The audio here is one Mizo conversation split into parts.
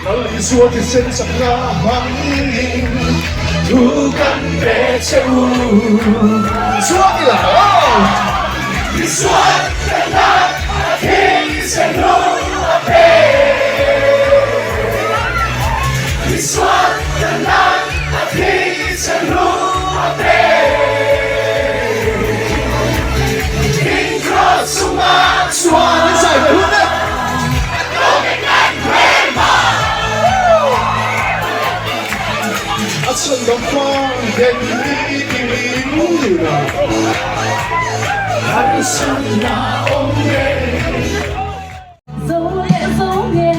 Lal Isua thisen chakna hmangin thu kan pe che u. Chhuak ila aw! Isuan kan tan a thisen hlu a pe. Isuan kan tan a thisen hlu a pe. King Cross chungah chuan an zai ve hun e. A chhan dang fang den ni ti a harsatna awm e. Zo leh zo nge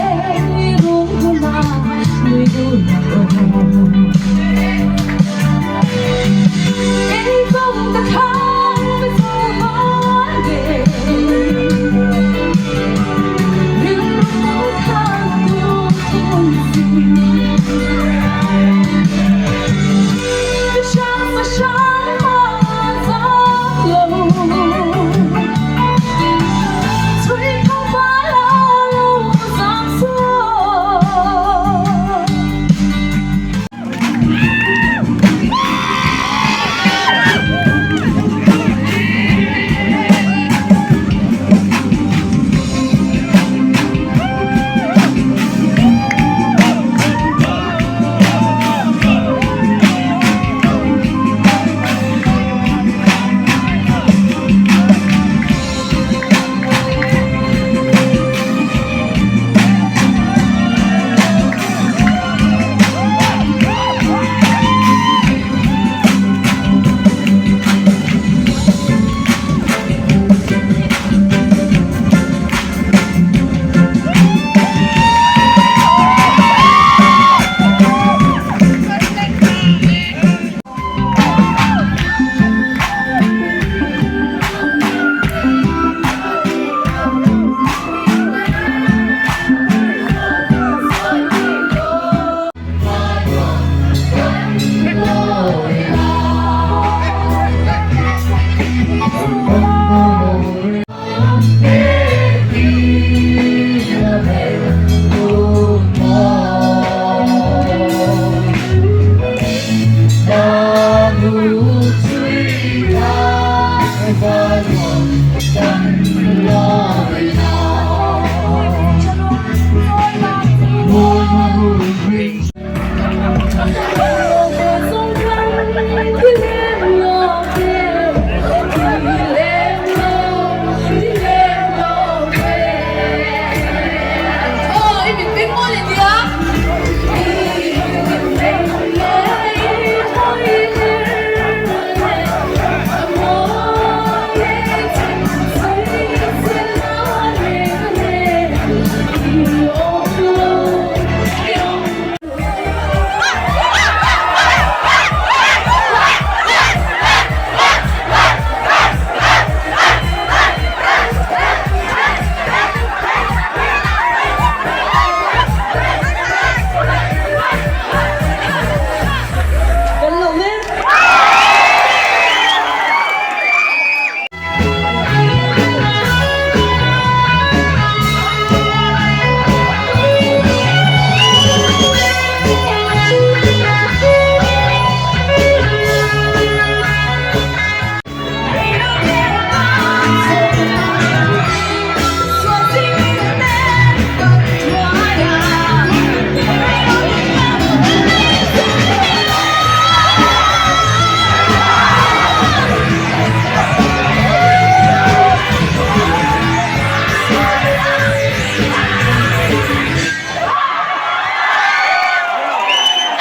rung huna nui dun lo. Engkawm ka thang ve zo mawi ve.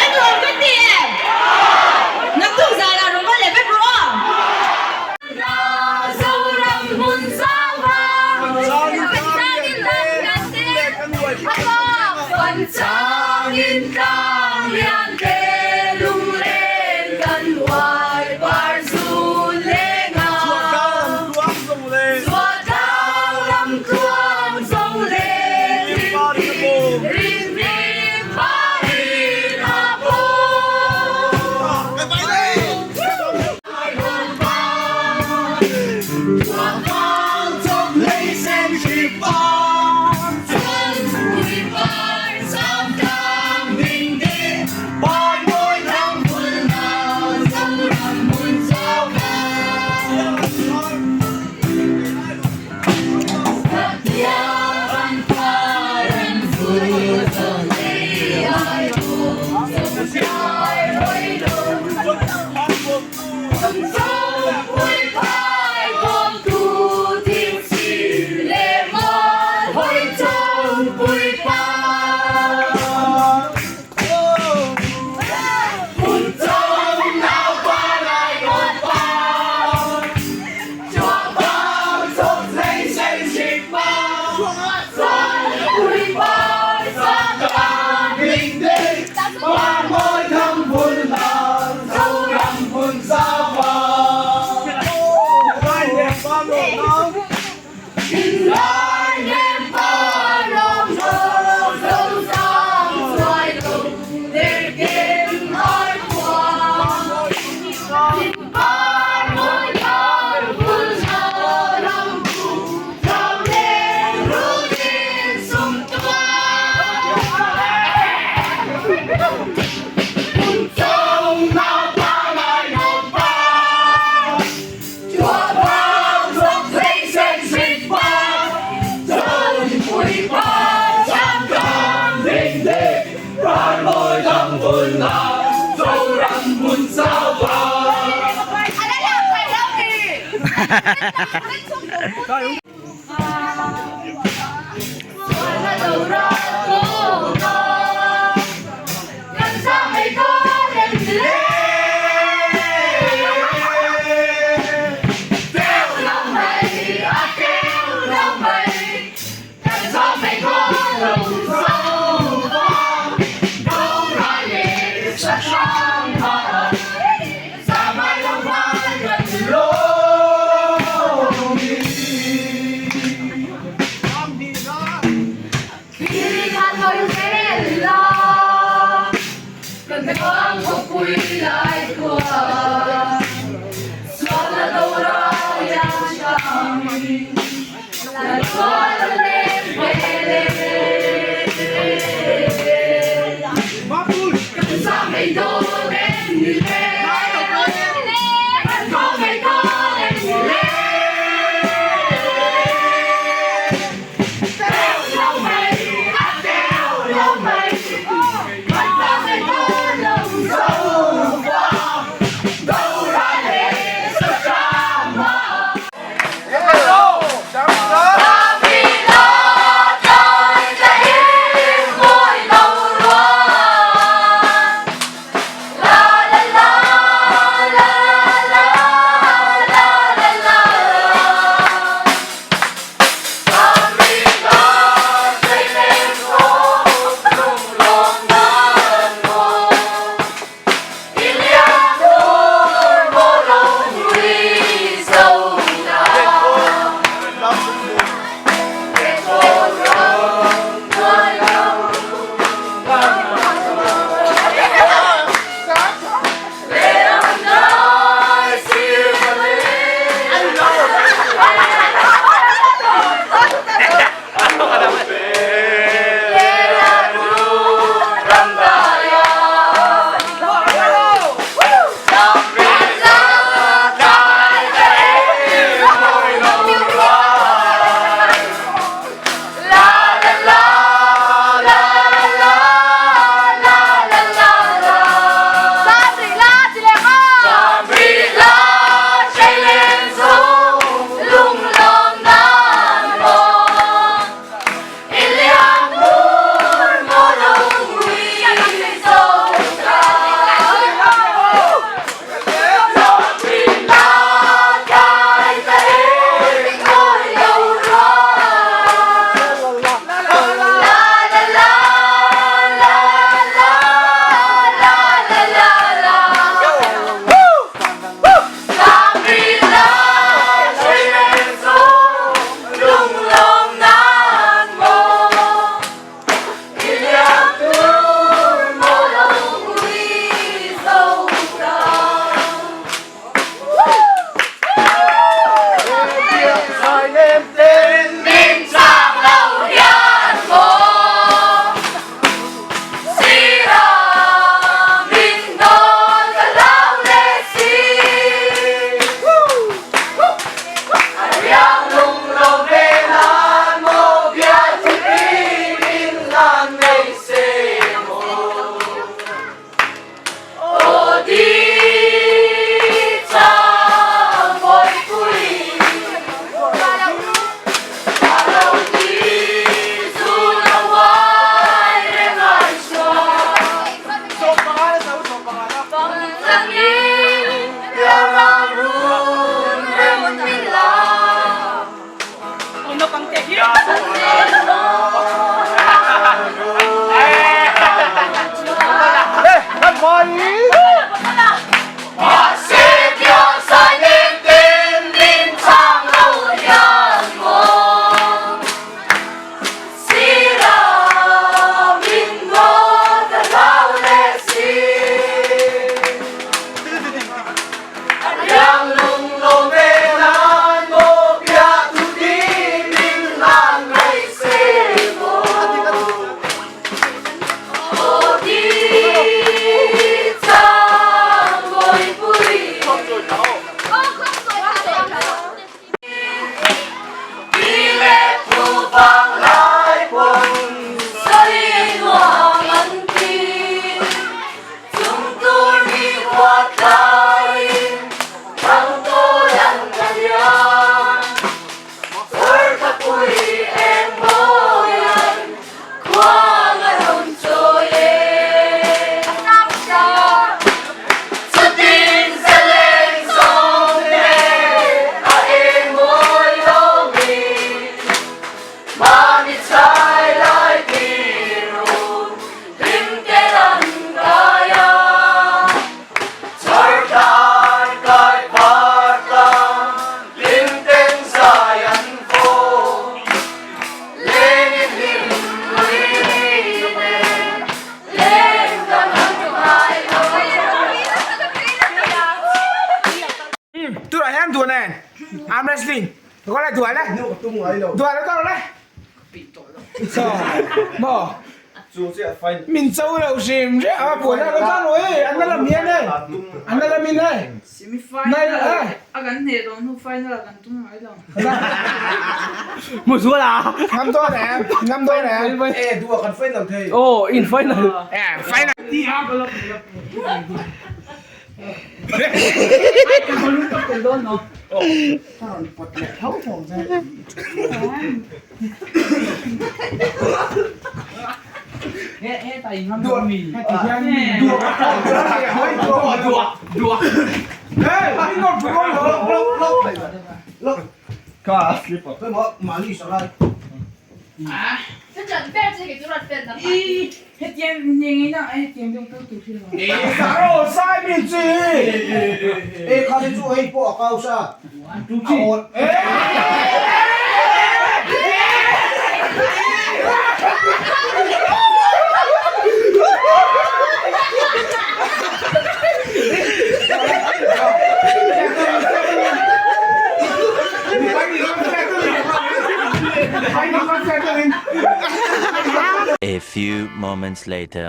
A nuam ka ti em? Naktuk zanah rawn va leh vek rawh aw. Zoram hmun zau ha Changin lam kan te a bak Fan changin tlang lian te lunglen kan uai par zun leng a Chhuahtlang lam tluang zawng le Rinhnim parin a pawm. Có là đuổi đấy. Đuổi nó đâu đấy. Sao? Mò. Mình châu đâu xìm chứ à buổi ra nó ra rồi anh nó làm miên đây. Anh nó làm miên đây. Semi final a kan hneh dawn hnu final a kan tum ngai lo. Ngam to nè, ngam to nè. E dua kan final thei. Oh, in final. À, final. Đùa, đùa, đùa. Ê, mình còn phải ngồi Lok lok. Ka slip up. Mo mali salai. Cái trận phép chứ cái chỗ đặt phép là I hetiang ngei na hetiang deuh tur tur hi lo. Sao sai mình gì? E kha chu hei pawh a kau sa. A awn. A few moments later.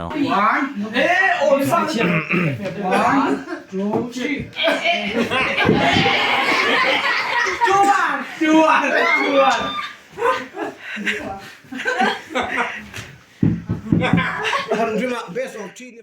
Har rimah best of three ni.